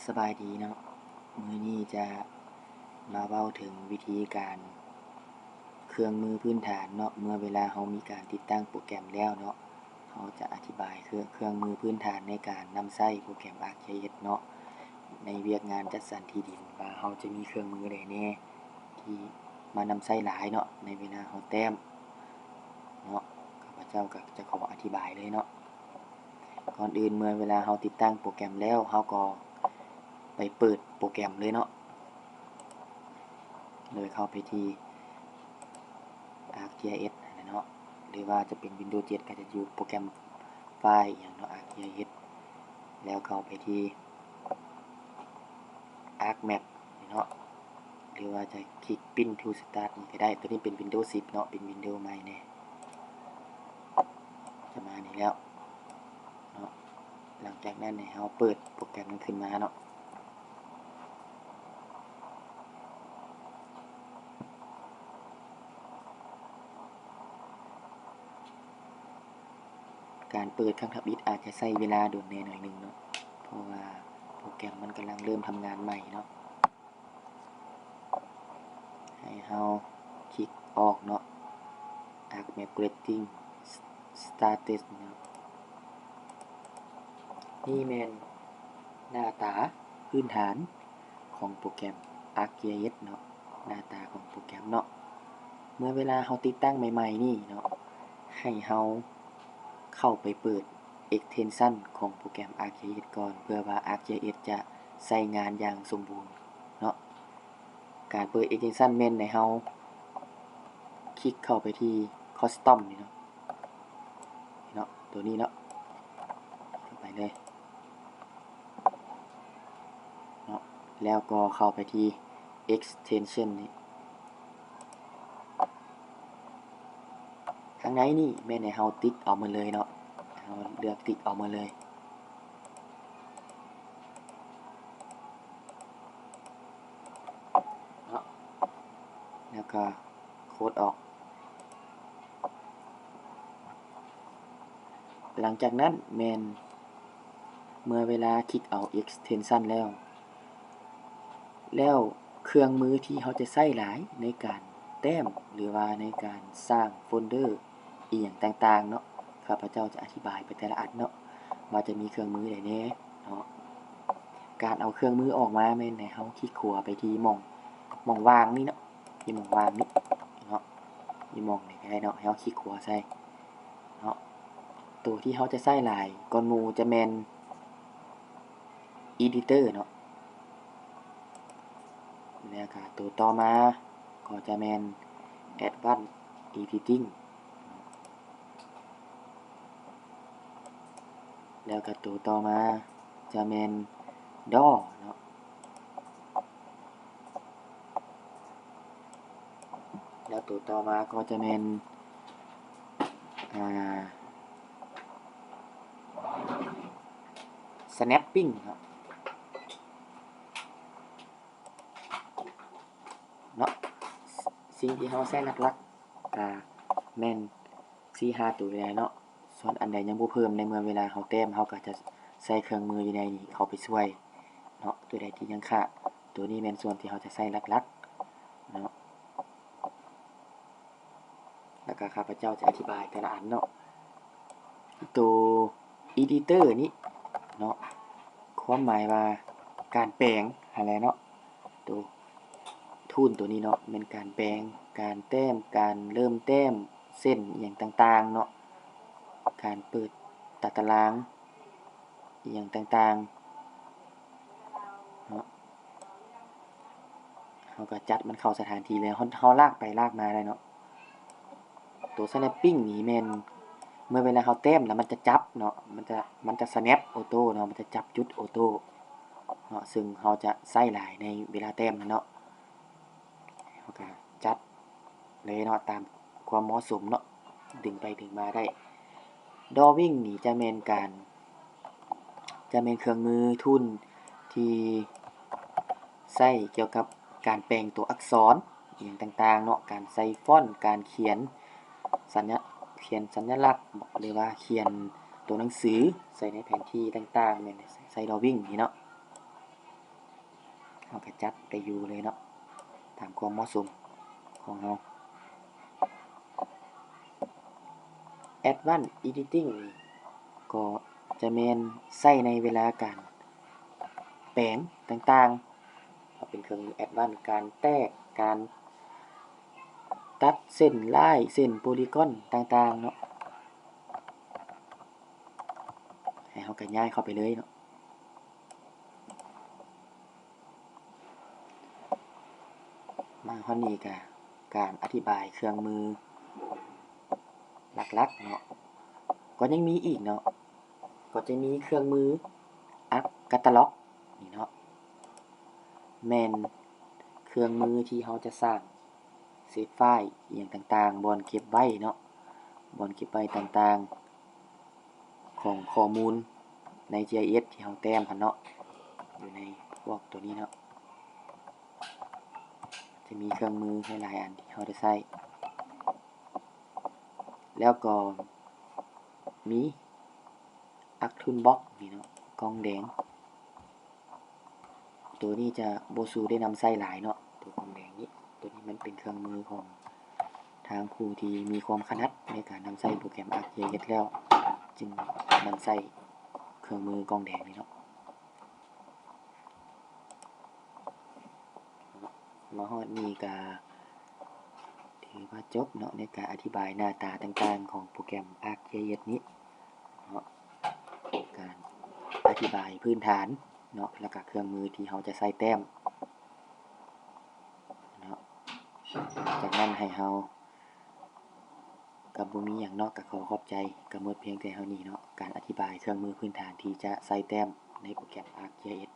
ສະບາຍດີເນາະ, ມື້ນີ້ຈະມາເວົ້າເຖິງວິທີການເຄື່ອງມືພື້ນຖານເນາະ, ເມື່ອເວລາເຮົາມີການຕິດຕັ້ງໂປຣແກຣມແລ້ວເນາະ, ເຮົາຈະອະທິບາຍເຄື່ອງ ເຄື່ອງມືພື້ນຖານໃນການນຳໃຊ້ໂປຣແກຣມ ArcGIS ເນາະ, ໃນວຽກງານຈັດສັນທີ່ດິນ ວ່າເຮົາຈະມີເຄື່ອງມືໃດແດ່ທີ່ມານຳໃຊ້ຫຼາຍເນາະ ໃນເວລາເຮົາແຕ້ມເນາະ. ຂ້າພະເຈົ້າກໍຈະຂໍອະທິບາຍເລີຍເນາະ. ກ່ອນອື່ນ ເມື່ອເວລາເຮົາຕິດຕັ້ງໂປຣແກຣມແລ້ວ ເຮົາກໍໄປເປີດໂປຣແກຣມເລີຍເນາະ, ໂດຍເຂົ້າໄປທີ່ ArcGIS ຫັ້ນແຫຼະເນາະ, ຫຼືວ່າຈະເປັນ Windows ເຈັດ ກໍຈະຢູ່ໂປຣແກຣມໄຟລ໌ອີ່ຫຍັງເນາະ ArcGIS ແລ້ວເຂົ້າໄປທີ່ ArcMap ນີ້ເນາະ, ຫຼືວ່າຈະຄລິກ Print to Start ນີ້ກໍໄດ້. ຕົວນີ້ເປັນ Windows ສິບເນາະ, ເປັນ Windows ໃໝ່ແດ່. ຈະມານີ້ແລ້ວເນາະ, ຫຼັງຈາກນັ້ນໃຫ້ເຮົາເປີດໂປຣແກຣມນັ້ນຂຶ້ນມາເນາະ. ການເປີດຄັ້ງທຳອິດອາດຈະໃຊ້ເວລາດົນແດ່ໜ້ອຍໜຶ່ງເນາະ, ເພາະວ່າໂປຣແກຣມມັນກຳລັງເລີ່ມທຳງານໃໝ່ເນາະ. ໃຫ້ເຮົາຄລິກອອກເນາະ, ArcMap Creating Status ເນາະ. ນີ້ແມ່ນໜ້າຕາພື້ນຖານຂອງໂປຣແກຣມ ArcGIS ເນາະ, ໜ້າຕາຂອງໂປຣແກຣມເນາະ. ເມື່ອເວລາເຮົາຕິດຕັ້ງໃໝ່ໆນີ້ເນາະ, ໃຫ້ເຮົາເຂົ້າໄປເປີດ extension ຂອງໂປຣແກຣມ ArcGIS ກ່ອນ ເພື່ອວ່າ ArcGIS ຈະໃຊ້ງານຢ່າງສົມບູນເນາະ. ການເປີດ extension ແມ່ນໃຫ້ເຮົາຄລິກເຂົ້າໄປທີ່ Custom ນີ້ເນາະ, ເນາະ ຕົວນີ້ເນາະ, ເຂົ້າໄປເລີຍເນາະ, ແລ້ວກໍເຂົ້າໄປທີ່ extension ນີ້. ທາງໃນນີ້ແມ່ນໃຫ້ເຮົາຕິກເອົາໝົດເລີຍເນາະ, ເຮົາເລືອກຕິກເອົາໝົດເລີຍເນາະ, ແລ້ວກໍໂຄດອອກ. ຫຼັງຈາກນັ້ນແມ່ນເມື່ອເວລາຄລິກເອົາ extension ແລ້ວ ແລ້ວເຄື່ອງມືທີ່ເຮົາຈະໃຊ້ຫຼາຍໃນການແຕ້ມ ຫຼືວ່າໃນການສ້າງໂຟນເດີອີ່ຫຍັງຕ່າງໆເນາະ, ຂ້າພະເຈົ້າຈະອະທິບາຍໄປແຕ່ລະອັນເນາະ ວ່າຈະມີເຄື່ອງມືໃດແດ່ເນາະ. ການເອົາເຄື່ອງມືອອກມາແມ່ນໃຫ້ເຮົາຄລິກຂວາໄປທີ່ໝ່ອງ ໝ່ອງວ່າງນີ້ເນາະ, ທີ່ໝ່ອງວ່າງນີ້ເນາະ, ທີ່ໝ່ອງນີ້ກໍໄດ້ເນາະ, ໃຫ້ເຮົາຄລິກຂວາໃສ່ເນາະ. ໂຕທີ່ເຮົາຈະໃຊ້ຫຼາຍກ່ອນໝູ່ຈະແມ່ນ Editor ເນາະ, ແລ້ວກະໂຕຕໍ່ມາກໍຈະແມ່ນ Advanced Editing ແລ້ວກະໂຕຕໍ່ມາຈະແມ່ນ Draw ເນາະ, ແລ້ວໂຕຕໍ່ມາກໍຈະແມ່ນ ອ່າ Snapping ເນາະ. ເນາະ ສິ່ງທີ່ເຮົາໃຊ້ຫຼັກໆກະແມ່ນສີ່ຫ້າໂຕນີ້ແຫຼະເນາະ, ສ່ວນອັນໃດຍັງບໍ່ເພີ່ມ ໃນເມື່ອເວລາເຮົາແຕ້ມ ເຮົາກະຈະໃຊ້ເຄື່ອງມືຢູ່ໃນນີ້ເຂົ້າໄປຊ່ວຍເນາະ, ໂຕໃດທີ່ຍັງຂາດ. ໂຕນີ້ແມ່ນສ່ວນທີ່ເຮົາຈະໃຊ້ຫຼັກໆເນາະ. ແລ້ວກະຂ້າພະເຈົ້າຈະອະທິບາຍແຕ່ລະອັນເນາະ. ໂຕ Editor ນີ້ເນາະ ຄວາມໝາຍວ່າການແປງຫັ້ນແຫຼະເນາະ. ໂຕ Tool ໂຕນີ້ເນາະ ແມ່ນການແປງ ການແຕ້ມ ການເລີ່ມແຕ້ມເສັ້ນອີ່ຫຍັງຕ່າງໆເນາະ, ການເປີດຕາຕະລາງ ອີ່ຫຍັງຕ່າງໆເນາະ. ເຮົາກໍຈັດມັນເຂົ້າສະຖານທີ່ເລີຍ, ເຮົາ ເຮົາລາກໄປລາກມາໄດ້ເນາະ. ໂຕ Snapping ນີ້ແມ່ນເມື່ອເວລາເຮົາແຕ້ມແລ້ວມັນຈະຈັບເນາະ, ມັນຈະ ມັນຈະ Snap Auto ເນາະ, ມັນຈະຈັບຈຸດ Auto ເນາະ, ເຊິ່ງເຮົາຈະໃຊ້ຫຼາຍໃນເວລາແຕ້ມນັ້ນເນາະ. ເຮົາກໍຈັດເລີຍເນາະ ຕາມຄວາມເໝາະສົມເນາະ, ດຶງໄປດຶງມາໄດ້. Drawing ນີ້ຈະແມ່ນການ ຈະແມ່ນເຄື່ອງມື Tool ທີ່ໃຊ້ກ່ຽວກັບການແປງຕົວອັກສອນອີ່ຫຍັງຕ່າງໆເນາະ, ການໃສ່ຟອນ ການຂຽນສັນຍະ ຂຽນສັນຍະລັກ ຫຼືວ່າຂຽນຕົວໜັງສືໃສ່ໃນແຜນທີ່ຕ່າງໆ ແມ່ນໃຊ້ Drawing ນີ້ເນາະ. ເຮົາກໍຈັດໄປຢູ່ເລີຍເນາະ ຕາມຄວາມເໝາະສົມຂອງເຮົາ. Advanced Editing ນີ້ກໍຈະແມ່ນໃຊ້ໃນເວລາການແປງຕ່າງໆ ເປັນເຄື່ອງມື Advanced ການແຕກ ການຕັດເສັ້ນລາຍ ເສັ້ນໂປລີກອນຕ່າງໆເນາະ. ໃຫ້ເຮົາກໍຍ້າຍເຂົ້າໄປເລີຍເນາະ. ມາຮອດນີ້ກະການອະທິບາຍເຄື່ອງມືຫຼັກໆເນາະ ກໍຍັງມີອີກເນາະ ກໍຈະມີເຄື່ອງມືອັດກາຕາລັອກນີ້ເນາະ ແມ່ນເຄື່ອງມືທີ່ເຮົາຈະສ້າງເຊບຟາຍອີ່ຫຍັງຕ່າງໆ ບ່ອນເກັບໄວ້ເນາະ ບ່ອນເກັບໄວ້ຕ່າງໆ ຂອງຂໍ້ມູນໃນ GIS ທີ່ເຮົາແຕ້ມຫັ້ນເນາະ ຢູ່ໃນພວກຕົວນີ້ເນາະ ຈະມີເຄື່ອງມືຫຼາຍໆອັນທີ່ເຮົາໄດ້ໃຊ້ ແລ້ວກໍມີ Arc Toolbox ນີ້ເນາະ ກ່ອງແດງ ໂຕນີ້ຈະບໍ່ສູ່ໄດ້ນຳໃຊ້ຫຼາຍເນາະ ໂຕກ່ອງແດງນີ້ ໂຕນີ້ມັນເປັນເຄື່ອງມືຂອງທາງຜູ້ທີ່ມີຄວາມຖະໜັດໃນການນຳໃຊ້ໂປຣແກຣມ ArcGIS ແລ້ວ ຈຶ່ງນຳໃຊ້ເຄື່ອງມືກ່ອງແດງນີ້ເນາະ. ມາຮອດນີ້ກະຖືວ່າຈົບເນາະ ໃນການອະທິບາຍໜ້າຕາຕ່າງໆຂອງໂປຣແກຣມ ArcGIS ນີ້ເນາະ ການອະທິບາຍພື້ນຖານເນາະ ແລ້ວກະເຄື່ອງມືທີ່ເຮົາຈະໃຊ້ແຕ້ມເນາະ. ຈາກນັ້ນໃຫ້ເຮົາ ກໍບໍ່ມີຫຍັງເນາະ ກໍຂໍຂອບໃຈ ກໍໝົດພຽງແຕ່ເທົ່ານີ້ເນາະ ການອະທິບາຍເຄື່ອງມືພື້ນຖານທີ່ຈະໃຊ້ແຕ້ມໃນໂປຣແກຣມ ArcGIS.